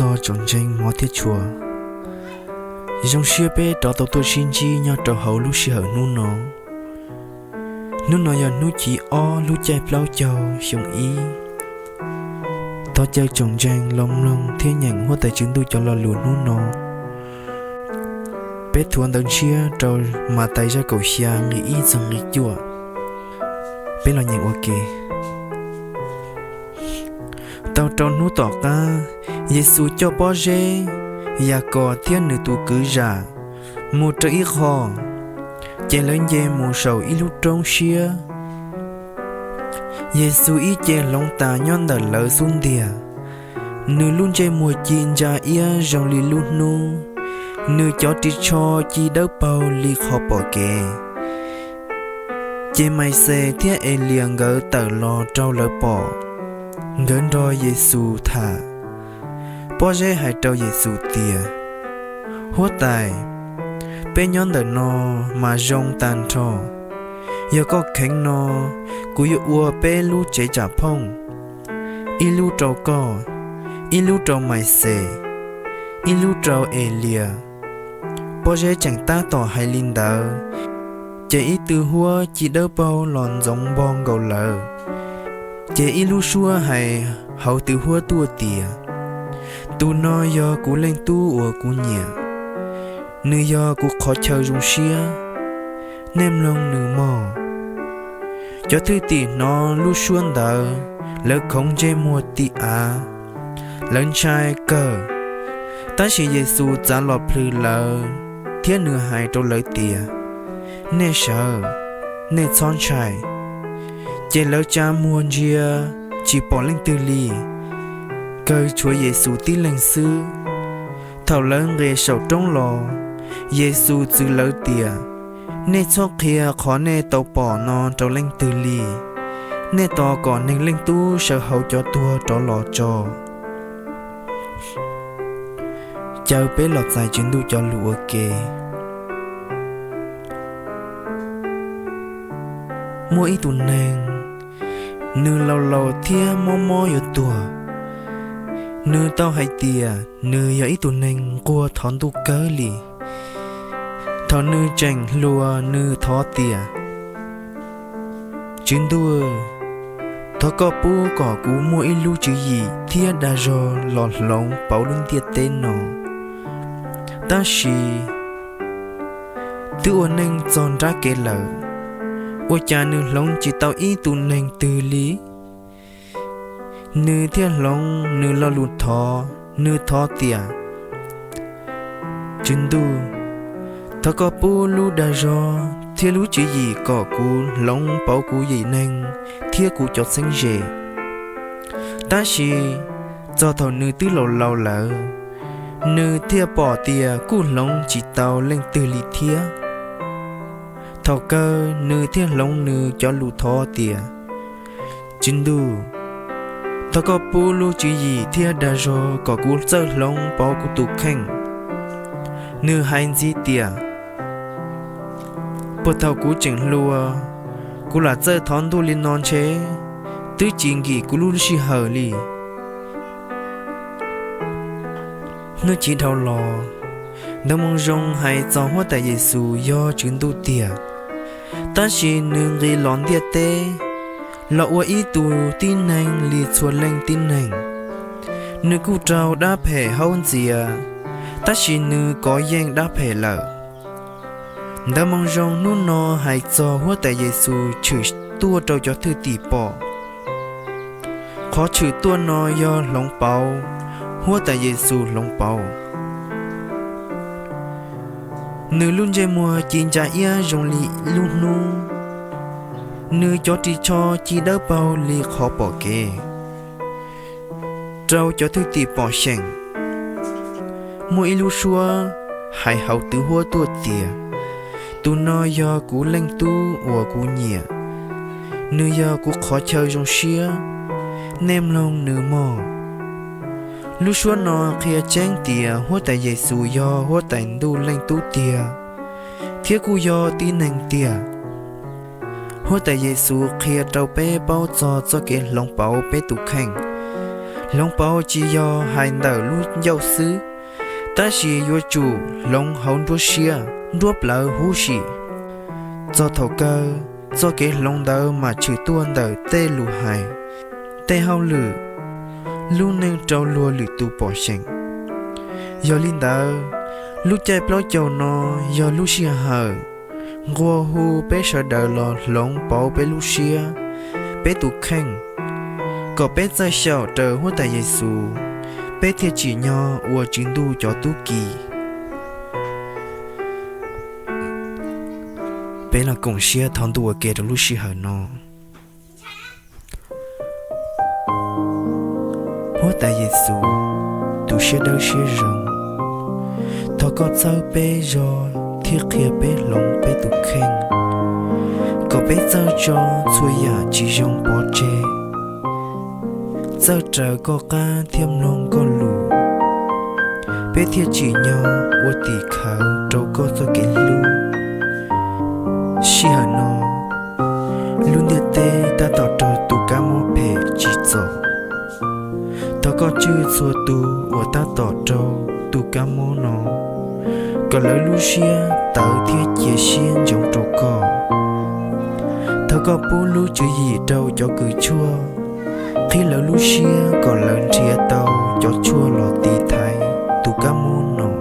Txog tsoom ntseeg hmov thiab tshua, zoo siab peb rov tau tuaj sib ntsib nyob rau hauv lub sij hawm hnub no. Hnub no yog hnub chiv ob lub caij plaub caug xyoo ib. Thov caw tsoom ntseeg los mloog thiab nyeem Huab Tais Tswv Ntuj cov lo lus hnub no. Peb thuav ntawv ntshiab rau Mathais zaj kaum xya nqe ib txog nqe cuaj. Peb los nyeem ua ke. Tau rau hnub tom qab, Yexus coj Pob Zeb, Yakaus thiab nws tus kwv Zam mus rau ib qho, ces lawv nce mus saum ib lub roob siab. Yexus ib ce hloov tas nyob ntawm lawv xub ntiag. Nws lub ntsej muag ci ntsa iab zoo li lub hnub, nws cov ris tsho ci dawb paug li qhov pom kev. Ces Maiv Xes thiab Elias nkawd tawm los rau lawv pom, nkawd nrog Yexus tham. Pob Zeb hais rau Yexus tias, Huab Tais, peb nyob ntawm no mas zoo tag nrho. Yog koj kheev no, kuv yuav ua peb lub tsev tsam phooj, ib lub rau koj, ib lub rau Maiv Xes, ib lub rau Elias. Pob Zeb tseem tab tom hais li ntawd, ces ib tw huab ci dawb paug los ntxoov npo nkaus lawv. Ces ib lub suab hais hauv tw huab tuaj tias, Tus no yog kuv Leej Tub uas kuv nyiam, nws yog kuv qhov chaw zoo siab, nej mloog nws mog. Cov thwj tim hnov lub suab ntawd, lawv khoov ntsej muag ti av, lawv ntshai kawg. Tab sis Yexus txav los plhws lawv, thiab nws hais rau lawv tias, Nej sawv, nej txhob ntshai. Ces lawv tsa muag ntsia, tsis pom leej twg li, kawg tshuav Yexus tib leeg xwb. Thaum lawv nqes saum roob los, Yexus txwv lawv tias, Nej txhob qhia qhov nej tau pom no rau leej twg li. Nej tos kom Neeg Leej Tub sawv hauv cov tuag rov los tso. Caw peb los txais Tswv Ntuj cov lus ua ke. Muaj ib tug neeg, nws laus laus thiab mob mob yuav tuag. Nws tau hais tias nws yog ib tug neeg nquag thov Ntuj kawg li. Thaum nws tseem hluas, nws thov tias, Tswv Ntuj, thov koj pub kom kuv muaj ib lub tswv yim thiab dag zog los hloov pauv lub ntiaj teb no. Tab sis twb ua neej txog nrab kev lawm, ua cas nws hloov tsis tau ib tug neeg twg li? Nws thiaj hloov nws lo lus thov, nws thov tias, Tswv Ntuj, thov koj pub lub dag zog thiab lub tswv yim kom kuv hloov pauv kuv yim neeg thiab kuv cov txheeb ze. Tab sis txog thaum nws twb laus laus lawm, nws thiaj pom tias kuj hloov tsis tau leej twg li thiab. Thaum kawg nws thiaj hloov nws cov lus thov tias, Tswv Ntuj, thov koj pub lub tswv yim thiab dag zog kom kuv txawj hloov pauv kuv tus kheej. Nws hais ntxiv tias, Puag thaum kuv tseem hluas, kuv lam txawj thov Ntuj li no ntshe twb tsis nkim kuv lub sij hawm li. Hnub chiv dhau los, Ntawv Moo Zoo hais txog Huab Tais Yexus yog Tswv Ntuj tiag, tab sis nws nqis los ntiaj teb, los ua ib tug tib neeg li txhua leej tib neeg. Nws kuj raug dab phem haub ntxias, tab sis nws kov yeej dab phem lawm. Ntawv Moo Zoo hnub no hais txog Huab Tais Yexus tshwm tuaj rau cov thwj tim pom. Qhov tshwm tuaj no yog hloov pauv, Huab Tais Yexus hloov pauv. Nws lub ntsej muag ci ntsa iab zoo li lub hnub, nws cov ris tsho ci dawb paug li qhov pom kev. Rau cov thwj tim pom xyeem, muaj ib lub suab hais hauv tw huab tuaj tias, Tus no yog kuv Leej Tub uas kuv nyiam, nws yog kuv qhov chaw zoo siab, nej mloog nws mog. Lub suab no qhia tseeb tias Huab Tais Yexus yog Huab Tais Ntuj Leej Tub tiag, thiab kuj yog tib neeg tiag. Huab Tais Yexus qhia rau peb paub txog txoj kev hloov pauv peb tus kheej, Hloov pauv tsis yog hais ntawm lub ncauj xwb, tab sis yuav tsum hloov hauv nruab siab, nruab plawv huv si. Txog thaum kawg, txoj kev hloov ntawd mam tshwm tuaj ntawm tej lus hais, tej hauj lwm, lub neej rau luag lwm tus pom xyeem. Yog li ntawd, lub caij plaub caug no yog lub sij hawm nqua hu peb sawv daws los hloov pauv peb lub siab, peb tus kheej, kom peb txawj xyaum raws Huab Tais Yes Xus, peb thiaj tsim nyog ua Tswv Ntuj cov tub ki. Peb los koom siab thov ntuj ua ke rau lub sij hawm no. Huab Tais Yes Xus, tus siab dawb siab zoo, thov koj txhawb peb zog thiab qhia peb hloov peb tus kheej, kom peb txawj tso txhua yam tsis zoo pov tseg, txawj raws koj qab thiab mloog koj lus, peb thiaj tsim nyog ua tim khawv rau koj txoj kev hlub. Sij hawm no, lub ntiaj teb tab tom raug tus kab mob phem tsim txom. Thov koj tswj txhua tus uas tab tom raug tus kab mob no, kom lawv lub siab tawv thiab cia siab ntsoov rau koj. Thov koj pub lub tswv yim rau cov kws tshuaj, qhib lawv lub siab kom lawv nrhiav tau cov tshuaj los tiv thaiv tus kab mob no.